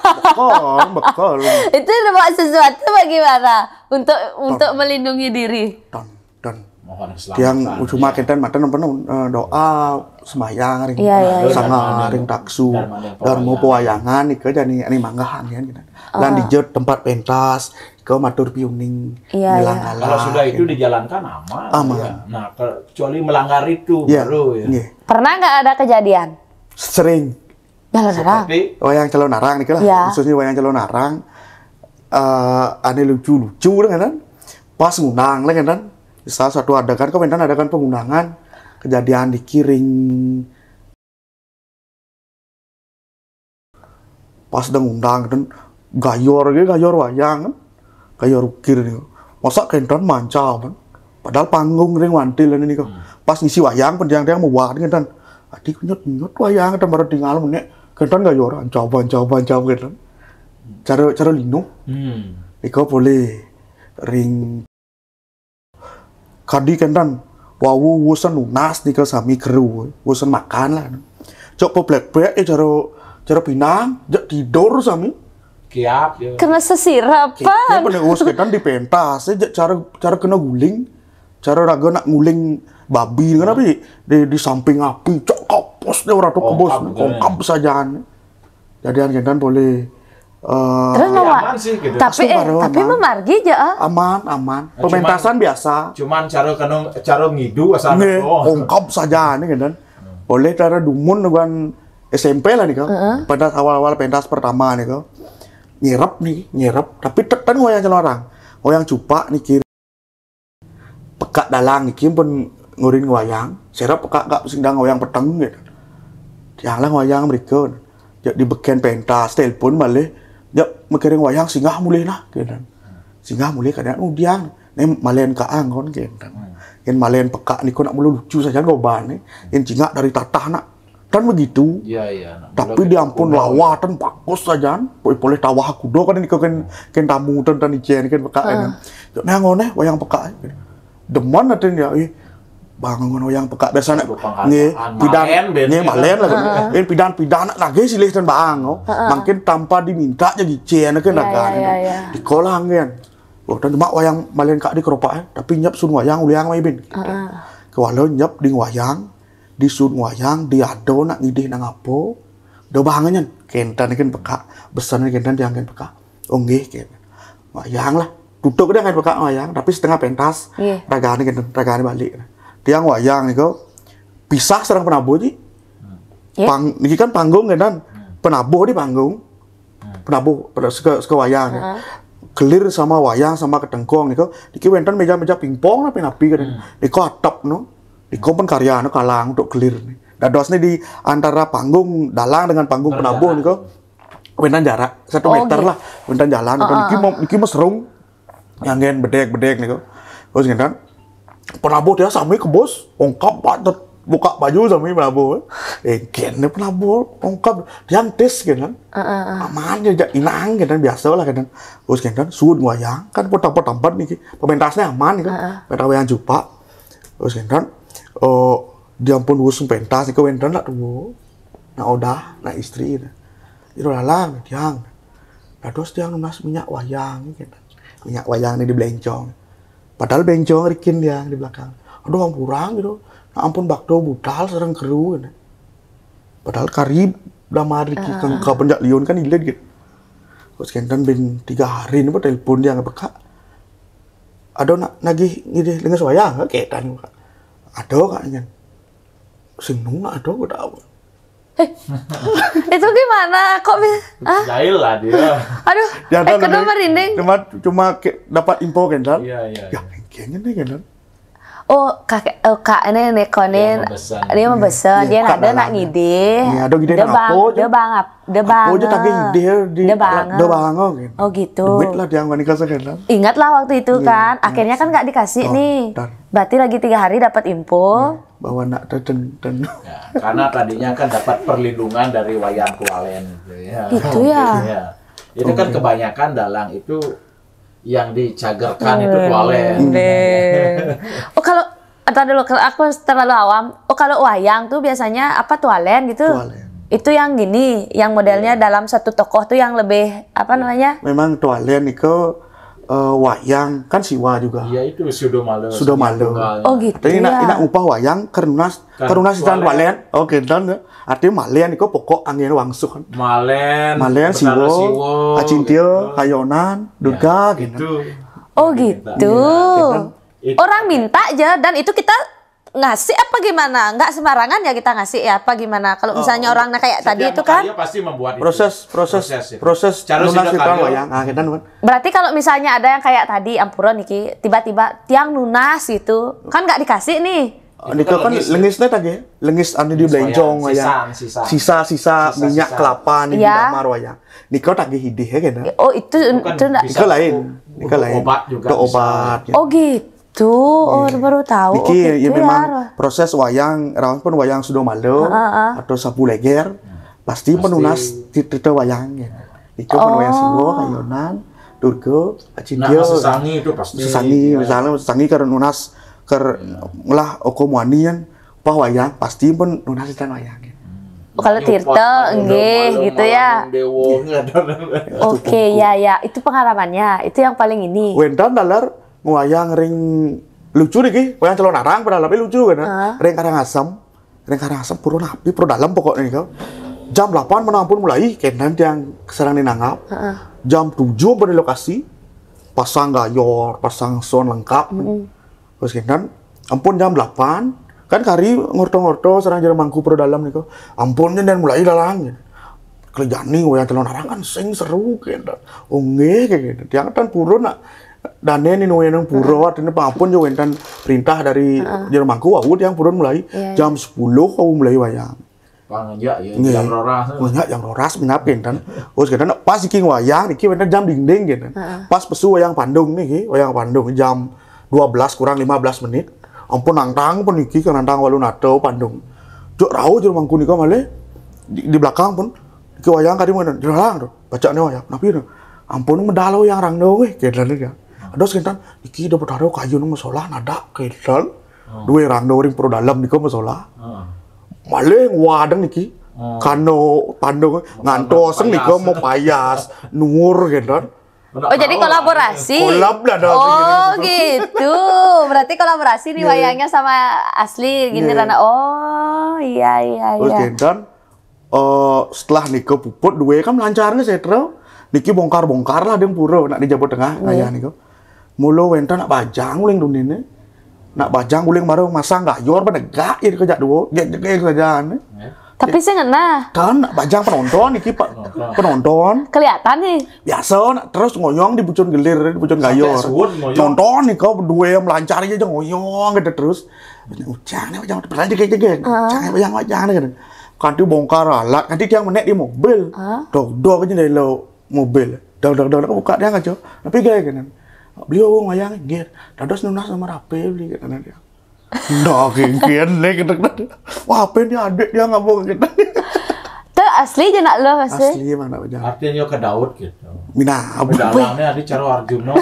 Bekal, bekal. Itu ada bawa sesuatu bagaimana untuk untuk melindungi diri. Dan dan Mohon selamat. Tiang cuma kenten mata nonton eh, doa sembahyang ring Iya, iya, iya. Sanga ring taksu dan mau pewayangan nih kerja nih ini manggahan kan gitu. Lan di jut tempat pentas ke matur piuning Iya, ngilang iya. alam. Kalau sudah itu dijalankan aman. Aman. Ya. Nah, kecuali melanggar itu Iya. Baru ya. Nggih. Pernah nggak ada kejadian? Sering Jalan terang. Tapi wayang calon arang nih lah Ya. Khususnya wayang calon arang eh ane lucu-lucu kan pas ngundang lah kan salah satu adegan kok adakan pengundangan kejadian di kiring pas udah ngundang kan gayor ge gayor wayang kan gayor ukir nih masa kenton mancal kan padahal panggung ring wantil ini kan pas ngisi wayang pendiang dia mewah kan ati kunyut kunyut wayang kan baru tinggal menit kenton gayor ancau ancau ancau kan cara cara lino hmm. Iko boleh ring kadi kentan wawu wusen nunas nika sami keru wusen makan lah cok po blek blek eh cara cara pinang jak tidur sami Kiap ya. Kena sesirapan. Dia pernah wus kentan di pentas eh jak cara cara kena guling cara raga nak nguling babi dengan apa di, di, di samping api cok kapos dia orang tuh kebos Kongkap, kongkap saja jadian kentan boleh eh, Terus Tapi mama, aman sih gitu. tapi eh, Baru tapi aman. Memargi aja ah. aman aman Cuman- pementasan biasa Cuman cara kena cara ngidu asal Nggih, oh. Ungkap saja nih kan. Boleh cara dumun dengan S M P lah nih kan. Pada awal-awal pentas pertama nih kan. Nyerap nih, nyerap. Tapi tekan wayang celorang. Wayang cupak nih kiri. Pekak dalang iki pun ngurin wayang. Serap pekak kak sing dang wayang peteng gitu. Yang lah wayang mereka. Jadi beken pentas, telepon balik. Ya mikirin wayang singgah mulih lah gitu. Singgah mulih kadang udiang. Nih malen kaang kon gitu. Yang malen pekak nih kok nak mulu lucu saja goban nih. Yang cingak dari tatah nak. Kan begitu. Iya iya. Nah, Tapi belum- dia ampun lawa kan bagus saja. Boleh boleh tawah kudo kan ini kan kan tamu kan kan ijen kan pekak kan. Nah ngono wayang pekak. Demen atin ya ih bangun wayang pekak biasanya Penghargaan, nggih pidan malen, ben, nggih ya. Malen lah. Kan pidan pidan nak lagi silih kan bang. Oh. Makin tanpa diminta aja gicen kan Iya, dagang. iya, iya. Di kolam kan. Oh, dan mak wayang malen kak di keropak eh. Tapi nyap sun wayang uliang mai bin. Kewala nyap di wayang, di sun wayang, di ado nak ngidih nang apa. Do bangannya. Kentan kan pekak, besan kentan tiang kan pekak. Oh nggih kan. Wayang lah. Tutup dia kan pekak wayang, tapi setengah pentas. Nggih. Ragane kan ragane balik. Tiang wayang niku pisah sareng penabuh ji. Ya. Pang, niki kan panggung kan penabuh di panggung. Penabuh pada seke, seke wayang. Kelir sama wayang sama ketengkong niku. Niki wenten meja-meja pingpong napi-napi kan. Niku atap no. Niku pun karya no kalang untuk kelir ni. Dados ni di antara panggung dalang dengan panggung penabuh niku. Wenten jarak satu Oh, meter gitu. Lah. Wenten jalan. Niki mau niki mesrung. Yang gen bedek-bedek niku. Terus ngenten. Penabuh dia sami kebos, ongkap banget. buka baju sambil melabuh. Eh, kene pelabuh, lengkap. Tiang tes kan. Heeh. Aman aja, inang kan, biasa lah kan. Terus kan, sud wayang, kan potong-potong tempat nih, pementasnya aman nih kan. Heeh. Pentas wayang Jupak. Terus kan, oh, dia pun wus pentas, nih, wénten lah tuh. Nah, udah, nah istri. Itu lalang, tiang. Dados tiang nunas minyak wayang, gitu. Minyak wayang ini di belencong. Padahal belencong rikin dia di belakang. Aduh, ampura gitu. Nah, ampun bakto budal sareng keru, gitu. Padahal karib damar riki kengka penjak liun kan ilit gitu. Terus kenten ben tiga hari ini telepon dia nggak peka. Ada nak nagih ngidih lenges wayang, ketan, Kak. Ada, Kak, nyen. Sing nuna ada, Kak. Itu gimana? Kok bisa? Ah, Jahil lah dia. Aduh, Ya, eh, kan, kedua udah- merinding. Cuma, cuma ke- dapat info kan, Kak? Iya, iya, Ya, iya. kayaknya nih kan. Oh, kakek, oh, kak ini nih konin Dia memesan. Dia memesan, Iya, dia bukan ada nak dalam. ngidih. Iya, ada ngidih Dia nak bang, apa aja? Dia bang, dia bang. Apa aja tak ngidih di Dia bang. Dia bang, gitu. Oh gitu. Demit lah dia nggak nikah sekalian. Ingatlah waktu itu Iya, kan, iya. Akhirnya kan nggak dikasih Oh, nih. Bentar. Berarti lagi tiga hari dapat info. Bahwa nak tertentu. Ya, karena tadinya kan dapat perlindungan dari wayang kualen gitu ya. Gitu ya. Ya. Itu kan kebanyakan dalang itu yang dicagerkan itu kualen. Deh. Oh kalau entar dulu, kalau aku terlalu awam. Oh kalau wayang tuh biasanya apa tualen gitu? Tualen. Itu yang gini, yang modelnya dalam satu tokoh tuh yang lebih apa namanya? Memang tualen itu eh, wayang kan siwa juga. Iya itu sudah malu. Sudah malu. Oh gitu Jadi nak ya. nak upah wayang kerunas Kan kerunas itan tualen. Tualen. Oke, dan artinya malian itu pokok angin wangsuh kan. Malen, Malian Betara siwo, Acintia, Kayonan, Durga gitu. Itu. Oh gitu. Gitu. Itu. Orang minta aja dan itu kita ngasih apa gimana? Nggak sembarangan ya kita ngasih ya apa gimana? Kalau misalnya orang kayak tadi Setiap itu kan karya pasti membuat itu. Proses proses Proses itu. proses Cara lunas sudah itan karya. Wayang. Ah, kita nuan. Berarti kalau misalnya ada yang kayak tadi ampura niki tiba-tiba tiang nunas gitu kan nggak dikasih nih. Ini kan lengisnya tadi, lengis anu di belencong Wayang, ya. sisa, sisa. Sisa-sisa Sisa-sisa. Minyak kelapa nih Ya. Damar Wayang. Niko tagih idih ya kan. Oh itu Bukan itu nggak. bisa Niko lain, untuk- niko untuk lain. Obat juga Untuk bisa. Obat. Ya. Oh gitu. Oh baru tahu. Niki Oh ya gitu memang ya. Proses wayang rawan pun wayang sudah malu atau sapu leger pasti penunas titete wayang ya. Niko pun wayang siwo, Kayonan, Durga, Acintia. Nah, sesangi itu pasti. Sesangi Ya. Misalnya sesangi karena nunas ker lah oko muanian pah wayang pasti pun nunas itan wayang ya. Oh, kalau Tirta enggih gitu ya. Dewa nggak ada. Oke ya ya itu pengalamannya itu yang paling ini. Wénten taler wayang ring lucu niki, wayang Calonarang padahal tapi lucu kan. Ring Karangasem. Ring Karangasem pura napi pura dalem pokoknya nih. Jam delapan menampun mulai kenen tiang keserang di nanggap. Jam tujuh pada lokasi pasang gayor, pasang sound lengkap. Terus kenen ampun jam delapan kan kari ngorto-ngorto serang jero mangku pura dalem nih. Ampun dan mulai dalang. Kelejani wayang Calonarang kan sing seru kenen. Oh nggih kenen. Tiang kan pura nak dane ni nuwe nang pura artine pangapun yo wénten perintah dari jero mangku wau tiang purun mulai Iya, iya. Jam sepuluh wau mulai wayang. Pangenjak ya, Nggih. Jam roras. Banyak jam roras minap kenten. Terus kenten pas iki wayang niki wénten jam dinding kenten. Pas pesu wayang Pandung niki, wayang Pandung jam dua belas kurang lima belas menit. Ampun nantang pun iki kan nantang walu nato Pandung. Jok rau jero mangku nika malih di, di belakang pun iki wayang kadi mana jero lang to. Bacane wayang. Napi to? Ampun medal wayang rang do weh kenten ya. Terus kenten iki do betaro kayu nang masalah nadak kenten. Duwe rang do ring pro dalem nika masalah. Malih wadeng niki. Kano Pandung ngantos nika mau payas nur kenten. Oh jadi kolaborasi. Kolab lah dah. Oh gitu. Berarti kolaborasi nih wayangnya sama asli gini Rana. Oh iya iya Terus iya. Kenten eh setelah nika puput duwe kan lancar nih setro. Niki bongkar-bongkar lah deng pura nak di Jawa Tengah kaya nika. Mula wénten nak bajang uling dunine. Nak bajang uling mara masang gayor penegak ya kejak dua. Gek gek saja nih. Tapi saya ngena. Kan nak bajang penonton iki Pak. Penonton. Kelihatan nih. Biasa nak terus ngoyong di pucun gelir, di pucun gayor. Suwun ngoyong. Nonton nih kau berdua yang melancar aja ngoyong gitu terus. Ujang nih ujang berlanjut kayak gitu. Jangan yang wajang nih gitu. Kanti bongkar alat, kanti tiang menek di mobil. Dog dog aja dari lo mobil. Dog dog dog buka dia ngaco. Tapi gaya kan. Beliau ngayang gitu. Dados nunas nomor H P beli gitu dia. Nah, kengkian nih kita. Wah, apa ini adik dia ngomong gitu. Itu asli je nak lo pasti. Asli emang nak bajang. Artinya ke Daud gitu. Mina, Pedalangnya ada cara Arjuna.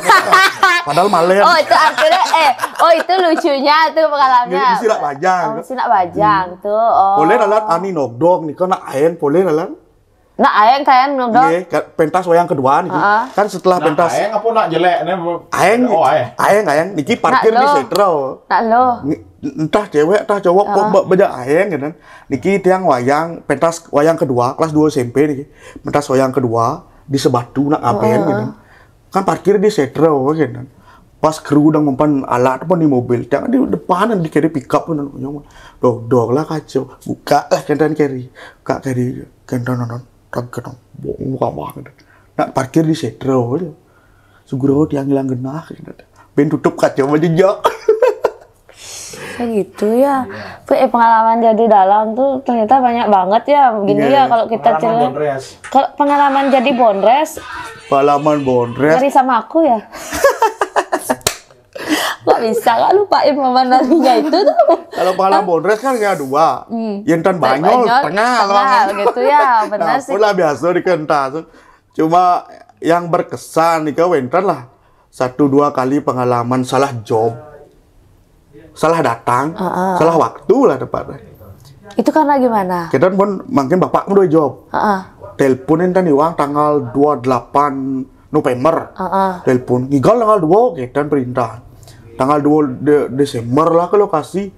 Padahal malem. Oh itu artinya eh oh itu lucunya tuh pengalamannya. Mesti nak bajang. Oh, mesti nak bajang tuh. Oh. Boleh lah ani nogdog nih, kau nak aeng boleh lah. Nak aeng kayak nogdog. Iya, kan pentas wayang kedua nih. Kan setelah Nah, pentas aeng apa nak jelek nih? aeng, Oh, aeng. aeng, aeng. Niki parkir Nak di lo. Setro. Nak lo. Ni- Entah cewek, entah cowok, kok ba- bajang aeng gitu. Niki tiang wayang, pentas wayang kedua, kelas dua S M P niki. Pentas wayang kedua di Sebatu nak ngapain gitu. Kan parkir di Setro gitu. Pas kru udah ngumpan alat apa di mobil, tiang di depan di kiri pickup pun nanya, dodok lah kaca, buka lah kendaraan kiri, buka kiri kendaraan nonton, tak kenal, bohong apa gitu. Nak parkir di Setro aja. Segera tiang hilang genah gitu. Ben tutup kaca aja jejak. Kayak gitu ya. Pe- Eh, pengalaman jadi dalang tuh ternyata banyak banget ya. Gini Iya. Ya kalau kita Pengalaman cerita. Bondres. Kalau pengalaman jadi bondres Pengalaman bondres. Dari sama aku ya. Kok bisa gak lupain momen nantinya itu tuh. Kalau pengalaman bondres kan ada dua. Yang tan banyol, Banyol, tengah, tengah kalau gitu ya, benar Nah, sih. Pula biasa di kentas. Cuma yang berkesan nih kau wenten lah. Satu dua kali pengalaman salah job. Salah datang, salah waktu lah tepatnya. Itu karena gimana? Kita pun mungkin bapak udah job. Heeh. Teleponin kan iwang tanggal dua puluh delapan November. Heeh. Telepon, ngigal tanggal dua kita perintah. Tanggal dua De- Desember lah ke lokasi.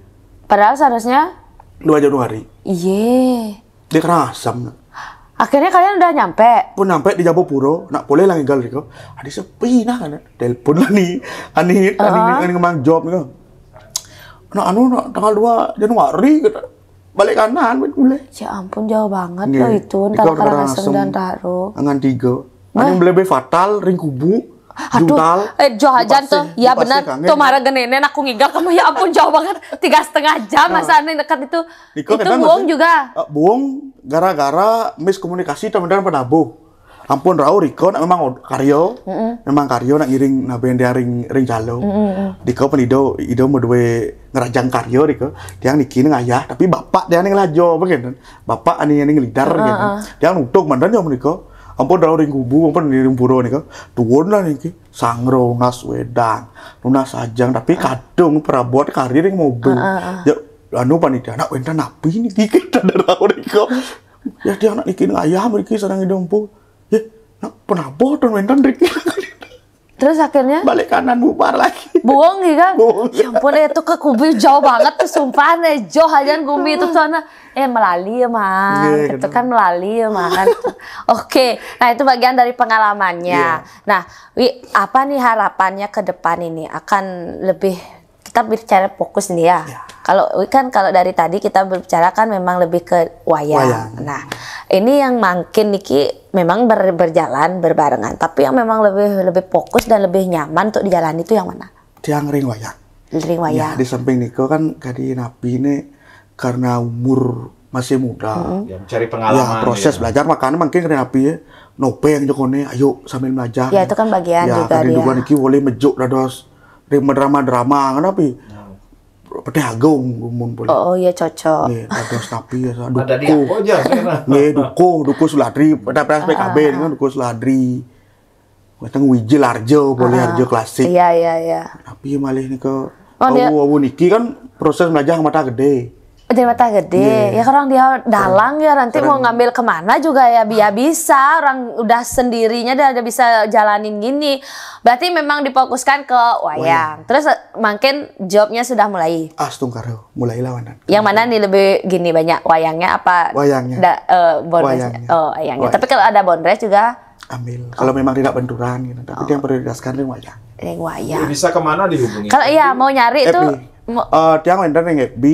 Padahal seharusnya Dua Januari. Iye. Dia kena asam. Akhirnya kalian udah nyampe. Pun sampai di Jabopuro, nak boleh lah ngigal Riko. Ada sepi nah kan. Telepon lah nih. Ani ani ani ngomong job nih. Nak anu nak tanggal dua Januari kata. Balik kanan wit mulai. Ya ampun jauh banget Nggih. Loh itu Iko antara kena Karangasem asam. Dan Taro. Angan tiga. Ani lebih fatal ring kubu. Aduh, Juntal. Eh, jauh aja Dipasih- tuh. Ya dipasih benar. Kangen. Tuh marah genene aku ngigal kamu ya ampun jauh banget. Tiga setengah jam masa ini dekat itu. Iko Itu kadang buang masih- juga. Eh, buang gara-gara miskomunikasi teman-teman penabuh. Ampun rau Riko nak memang od- karyo, memang karyo nak ngiring naben dia ring ring calo. Riko penido ido mau duwe ngerajang karyo Riko. Tiang niki neng ayah, tapi bapak dia neng lajo begini. Bapak ani ani ngelidar gitu. Tiang nutuk mandan ya Riko. Ampun rau ring kubu, ampun ring puro Riko. Tuun lah niki. Sangro nunas wedang, nunas ajang, tapi kadung perabot kari ring mobil. Ya anu panitia nak wenten api nih dikit ada rau Riko. Ya dia anak niki neng ayah mriki sareng ido empu. Ya nak penabot dan wenten Riki. Terus akhirnya Balik kanan bubar lagi. buang gitu kan? Buang. Ya ampun, eh, itu ke kubu jauh banget tuh sumpah nih. Jauh aja gumi itu tuh anak eh melali ya man Iya, gitu gitu. Kan melali ya man. Oke, nah itu bagian dari pengalamannya. Iya. Nah, Wi, apa nih harapannya ke depan ini akan lebih kita bicara fokus nih ya. Kalau Wi kan kalau dari tadi kita berbicara kan memang lebih ke wayang. Wayang. Nah, ini yang mungkin niki memang ber- berjalan berbarengan, tapi yang memang lebih lebih fokus dan lebih nyaman untuk dijalani itu yang mana? Tiang ring wayang. Ring Ya, wayang. Di samping niko kan kadi napi ini karena umur masih muda. Ya, mencari Ya, pengalaman. proses Ya. belajar makanya mungkin kena api ya. Nopeng jokone, ayo sambil belajar. Ya, itu kan bagian Ya, juga kadi dia. Duan iki boleh mejuk dados drama-drama kan api. Petih Agung gumun boleh. Oh, oh ya cocok. Nih, dados tapi ya Ada di dukuh. Apa aja saya nah. Nih, dukuh, dukuh Suladri, pada P S P K B kan dukuh Suladri. Weteng Wijil Arjo, boleh Arjo klasik. Iya, iya, iya. Tapi malih nika Oh, dia- awu, awu niki kan proses belajar mata gede. Di mata gede, Iya. Ya orang dia dalang ya nanti mau ngambil kemana juga ya bi- ya bisa orang udah sendirinya dia udah bisa jalanin gini. Berarti memang difokuskan ke wayang. Terus eh, mungkin jobnya sudah mulai. Ah, setungkar mulailah wanan. Yang mana nih lebih gini banyak wayangnya apa? Wayangnya. Da, eh, bondres. Wayangnya. Oh, wayangnya. Wayang. Tapi kalau ada bondres juga Ambil. Kalau memang tidak benturan gitu, tapi yang perlu ditegaskan ini wayang. yang wayang. Bisa kemana dihubungi? Kalau iya mau nyari F B. tuh mau- Eh, tiang wenten ring F B,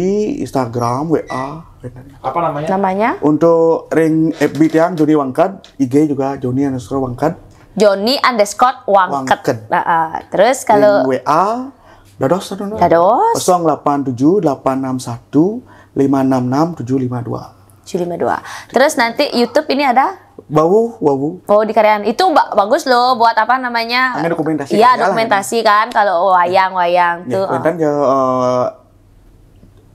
Instagram, W A, wenten. Apa namanya? namanya Untuk ring F B tiang Joni Wangkat, I G juga Joni underscore Wangkat. Joni underscore Wangket. Wangket. Nah, ah. Terus kalau Ring W A, dados anu. Dados. Kosong delapan tujuh delapan enam satu lima enam enam tujuh lima dua. Tujuh lima dua. Terus nanti YouTube ini ada? Wawu, wawu. Oh di karyan itu ba- bagus loh buat apa namanya? Ambil dokumentasi Iya karya lah, dokumentasi kan kalau wayang-wayang Ya, tuh. wenten ya eh,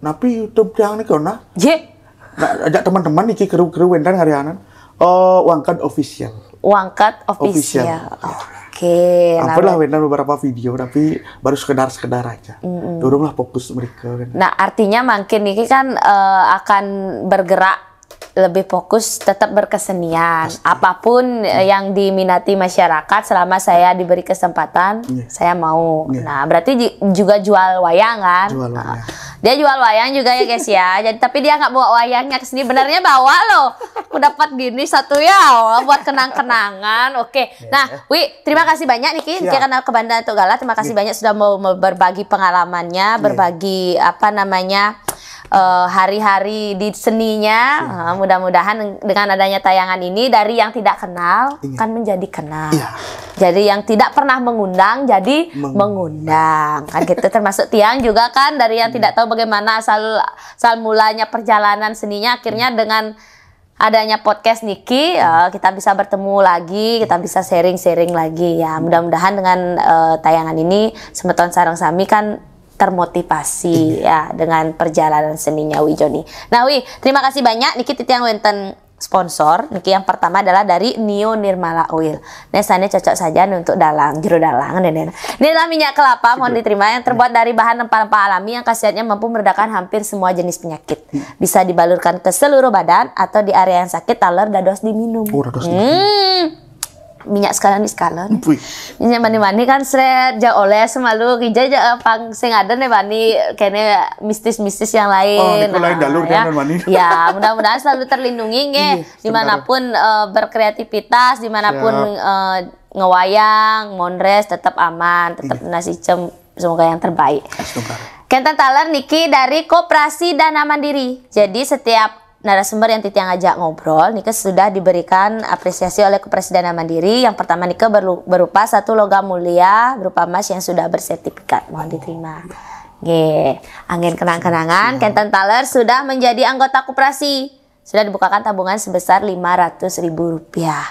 Napi YouTube tiang niki, nah? Ye, Nah, ajak teman-teman niki, kru-kru wentan ngarianan. Oh, Wangkat Official. Wangkat Official. Official. Oke. Nah, Ampun lah, wentan beberapa video, tapi baru sekedar-sekedar aja. Doronglah fokus mereka kan. Nah, artinya makin niki kan eh, akan bergerak lebih fokus, tetap berkesenian. Apapun eh, yang diminati masyarakat, selama saya diberi kesempatan, Iya. Saya mau. Iya. Nah, berarti ji- juga jual wayang kan? Jual Nah, wayang. Dia jual wayang juga ya guys ya. Jadi tapi dia nggak bawa wayangnya ke sini. Benarnya bawa loh. Aku dapat gini satu ya, buat kenang-kenangan. Oke. Nah, Wi, terima kasih banyak niki. Niki Siap. Karena ke Banda Tugala, terima kasih banyak sudah mau, mau berbagi pengalamannya, berbagi apa namanya eh, hari-hari di seninya. Eh, mudah-mudahan dengan adanya tayangan ini, dari yang tidak kenal Iya. Kan menjadi kenal. Iya. Jadi yang tidak pernah mengundang jadi Mengundang. mengundang. Kan gitu, termasuk tiang juga kan, dari yang tidak tahu bagaimana asal asal mulanya perjalanan seninya, akhirnya dengan adanya podcast niki eh, kita bisa bertemu lagi, kita bisa sharing-sharing lagi ya. Mudah-mudahan dengan eh, tayangan ini semeton sareng sami kan termotivasi ya dengan perjalanan seninya Wi Joni. Nah Wi, terima kasih banyak niki titiang wenten sponsor. Niki yang pertama adalah dari Neo Nirmala Oil. Nah, sana cocok saja untuk dalang, jero dalang, dan ini adalah minyak kelapa mohon diterima yang terbuat dari bahan rempah-rempah alami yang khasiatnya mampu meredakan hampir semua jenis penyakit. Bisa dibalurkan ke seluruh badan atau di area yang sakit taler dados diminum. Oh, dados Hmm. Minyak sekalian di sekalian. Wih. Minyak mani-mani kan seret, ja oleh semalu, kija ja eh, pang sing ada nih bani kene mistis-mistis yang lain. Oh, niku lain jalur ya. Kan, mani. Ya, mudah-mudahan selalu terlindungi nggih. Iya, Dimanapun eh, berkreativitas, dimanapun eh, ngewayang, mondres tetap aman, tetap nasi cem, semoga yang terbaik. Astungkara. Kenten taler niki dari Koperasi Dana Mandiri. Jadi setiap narasumber yang titiang ajak ngobrol niki sudah diberikan apresiasi oleh Koperasi Dana Mandiri. Yang pertama niki berlu- berupa satu logam mulia berupa emas yang sudah bersertifikat. Mohon diterima. Nggih, anggen kenang-kenangan, Kenten Taler sudah menjadi anggota koperasi. Sudah dibukakan tabungan sebesar lima ratus ribu rupiah.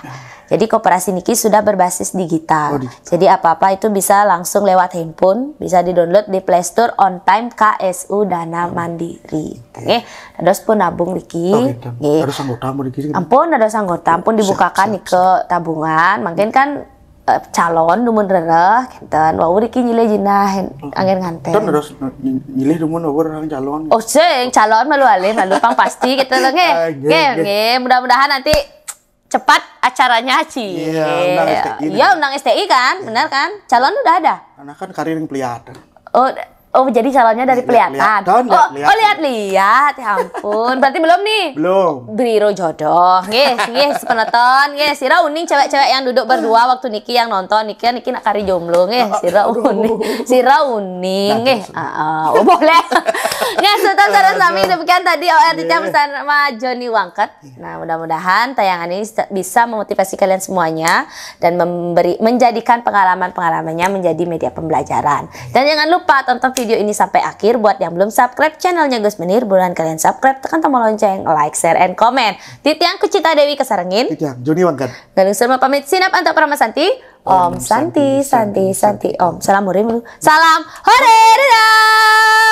Jadi koperasi niki sudah berbasis digital. Oh, digital. Jadi apa-apa itu bisa langsung lewat handphone, bisa di-download di Play Store On Time K S U Dana Mandiri. Oke, dados pun nabung niki. Oh, gitu. Nggih. Harus anggota mau dikisi. Ampun, dados anggota, ampun dibukakan niki tabungan. Mungkin kan eh, calon dumun rereh, kenten. Wau niki nyilih jinah, anggen nganten. Kan harus milih dumun orang calon. Oh, sing calon malu alih, malu pang pasti gitu loh, nggih. Ah, nggih, Nggih, nggih. nggih. Mudah-mudahan nanti cepat acaranya, Ci. Iya, undang S T I Iya, undang S T I kan, benar kan? Calon udah ada. Karena kan karir yang kelihatan. Oh, oh jadi calonnya dari Lihat- Peliatan. lihat- Oh, lihat- oh lihat-lihat, ya ampun. Berarti belum nih. Belum. Biro jodoh, nggih, nggih, sepenonton, nggih, sira uning cewek-cewek yang duduk berdua waktu niki yang nonton niki, niki nak kari jomblo, nggih, sira uning, sira uning, nggih, ah, ah, oh, boleh, nggih, semeton sareng sami demikian tadi O R T C bersama Joni Wangket. Nah, mudah-mudahan tayangan ini se- bisa memotivasi kalian semuanya dan memberi menjadikan pengalaman-pengalamannya menjadi media pembelajaran. Dan jangan lupa tonton video ini sampai akhir. Buat yang belum subscribe channelnya Gus Menir, buruan kalian subscribe, tekan tombol lonceng, like, share, and comment. Titiang Kucita Dewi Kesarengin. Titiang Joni Wangket. Galung Surma pamit sinap antuk parama santi. Om Santi, Santi, Santi, Om. Salam hore dulu. Salam hore, dadah.